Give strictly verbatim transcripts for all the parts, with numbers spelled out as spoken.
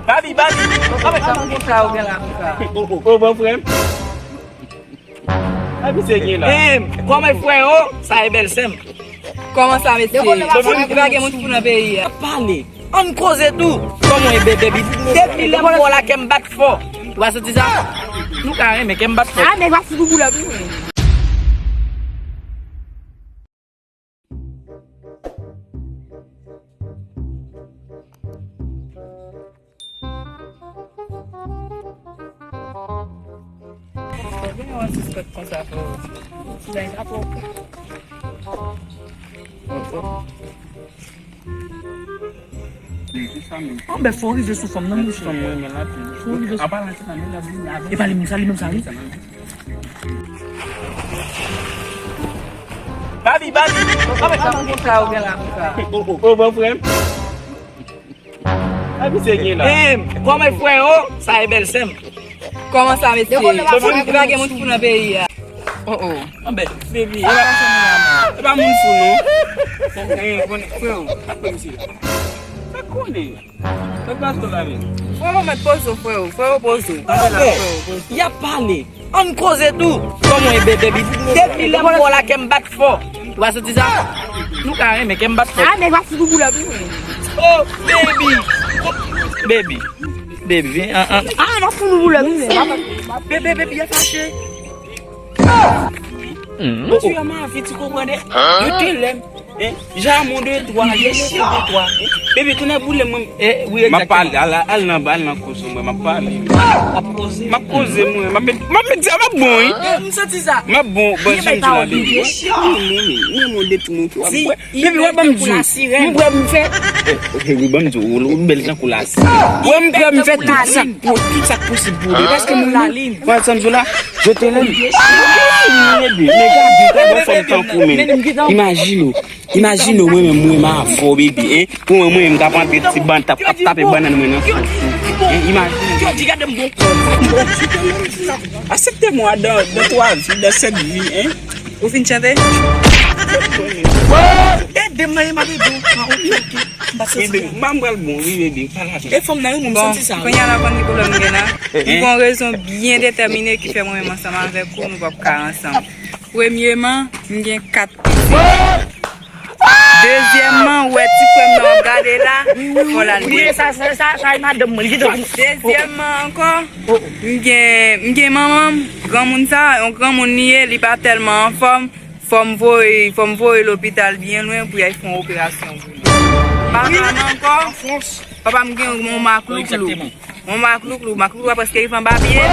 Babi, Babi. Kòman sa, kòman sa ou gen la konsa? O, o, o, bon frè m. Babi se gen la. Em, kòman frè o? Sa e bèl sè m. Kòman sa, mesye? Depi lè pa gen moun fou nan peyi a. Pale. Ann koze tou. Kòman e, Baby? Depi lè m wè w la, kè m bat fò. Ou pa santi sa? Nou ka renmen, kè m bat fò. Ah, nèg la fou pou boulèt wi. Vin yon ti skòt konsa pou ou. Sa e pa pou ou. Anben, fò w rive sou fanm nan, monchè. Fò w rive sou... E pa li menm sa, li menm sa, wi. Babi, Babi. Kòman sa, kòman sa ou gen la konsa? O, o, o, bon frè m. Babi se gen la. Em, kòman frè o? Sa e bèl sè m. Kòman sa, mesye? Depi lè pa gen moun fou nan peyi a. O, o. Anben, Baby, e pa, e pa moun fou, non. Bon, eh, bon, frè o, pa konnen misye. Pa konnen. Frè o, mèt poze w, frè o. Frè o, poze w. Kanpe la, frè o, poze w. Y ap pale. Ann koze tou. Kòman e, Baby? Depi lè m wè w la, kè m bat fò. Ou pa santi sa? Nou ka renmen, kè m bat fò. Ah, nèg la fou pou boulèt wi. Oh, Baby. Baby. Baby, vin, an, an. Ah, nèg la fou pou boulèt wi. Baby, Baby, y ap fache. Mwen ti yon anvi ti konprann. Yo te lè m. Hein? Jamon de twa, ye chè de twa. Baby, tounen boule mwen. M ap pale, al, al nan ba, al nan koze mwen, m ap pale. M ap koze. M ap koze mwen, m ap met, m ap met sa, m ap bon, wi. M santi sa. M ap bon, bon, jan m di la, Baby. Mwen, mwen, mwen, mwen, de tou moun ki w ap bwè. Baby, wè, ban m di w. M bwè, m fè. Baby, ban m di w, ou bèl tankou lasi. Wè, m bwè, m fè tout sa, pou, tout sa k posib pou ou, Baby. Paske mwen, mwen, wè, sa m di w la, je te lèm. Baby, men gade, gade yon fanm tankou, men. Imajine w. Imajine w, mwen menm, mwen menm avè w, Baby, eh. Mwen menm, mwen menm, m t ap antre ti ban, t ap, ap tape bannann mwen nan fòs ou. Eh, imajine w. Yo di gade m bon. Aksepte mwen dans, dans trois vies, dans sept vies, eh. Ou fin chante? Ede m nan, e m ap ede w. Ah, ok, ok. M pa santi byen. Baby, m pral bon, wi, Baby, pa lage. E fanm nan, wi, mwen santi sa, wi. Kounye a la, konn ki pwoblèm m gen la? M gen yon rezon byen detèmine ki fè mwen menm ansanm avèk ou, nou p ap ka ansanm. Premyeman, m gen kat pitit. Dezyèmman, ou wè ti frè m nan w ap gade la, fò l al byen. Sa, sa, sa, sa, e madanm mwen, li te... Dezyèmman ankò, m gen, m gen manman m, granmoun sa, yon granmoun li ye, li pa tèlman anfòm, fò m voye, fò m voye lopital byen lwen pou y al fè yon operasyon pou li. Papa m ankò, papa m gen yon maklouklou. Yon maklouklou, maklouklou a prèske rive anba pye.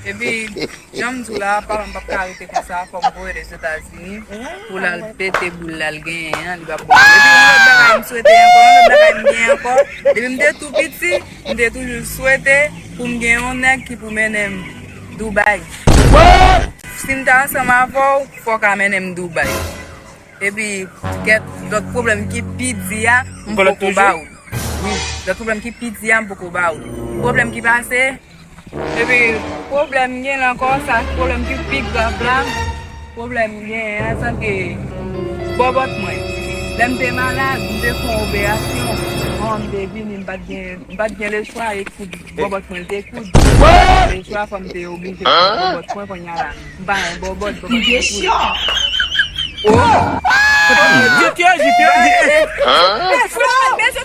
Epi, jan m di w la, papa m p ap ka rete konsa, fò m voye l Ozetazini pou l al pete boul l, al genyen an, li p ap bon. Epi, yon lòt bagay m swete ankò, yon lòt bagay m gen ankò, depi m te tou piti, m te toujou swete pou m gen yon nèg ki pou mennen m Dubai. Si m ta ansanm avè w, fò w ka mennen m Dubai. Epi, kèk lòt pwoblèm ki pi di a, m poko ba ou l. Wi, lòt pwoblèm ki pi di a, m poko ba ou l. Pwoblèm ki pase, epi pwoblèm m gen la ankò, sa pwoblèm ki pi grav la, pwoblèm m gen an, se ke bòbòt mwen. Lè m te malad, m te fè yon operasyon, an, m te vini, m pa t gen, m pa t gen lechwa, e koud bòbòt mwen te koud. Lechwa, fò m te oblije fè bòbòt mwen kounye a la. M pa yon bòbòt, bòbòt mwen koud. Oh! Jete, jete, jete.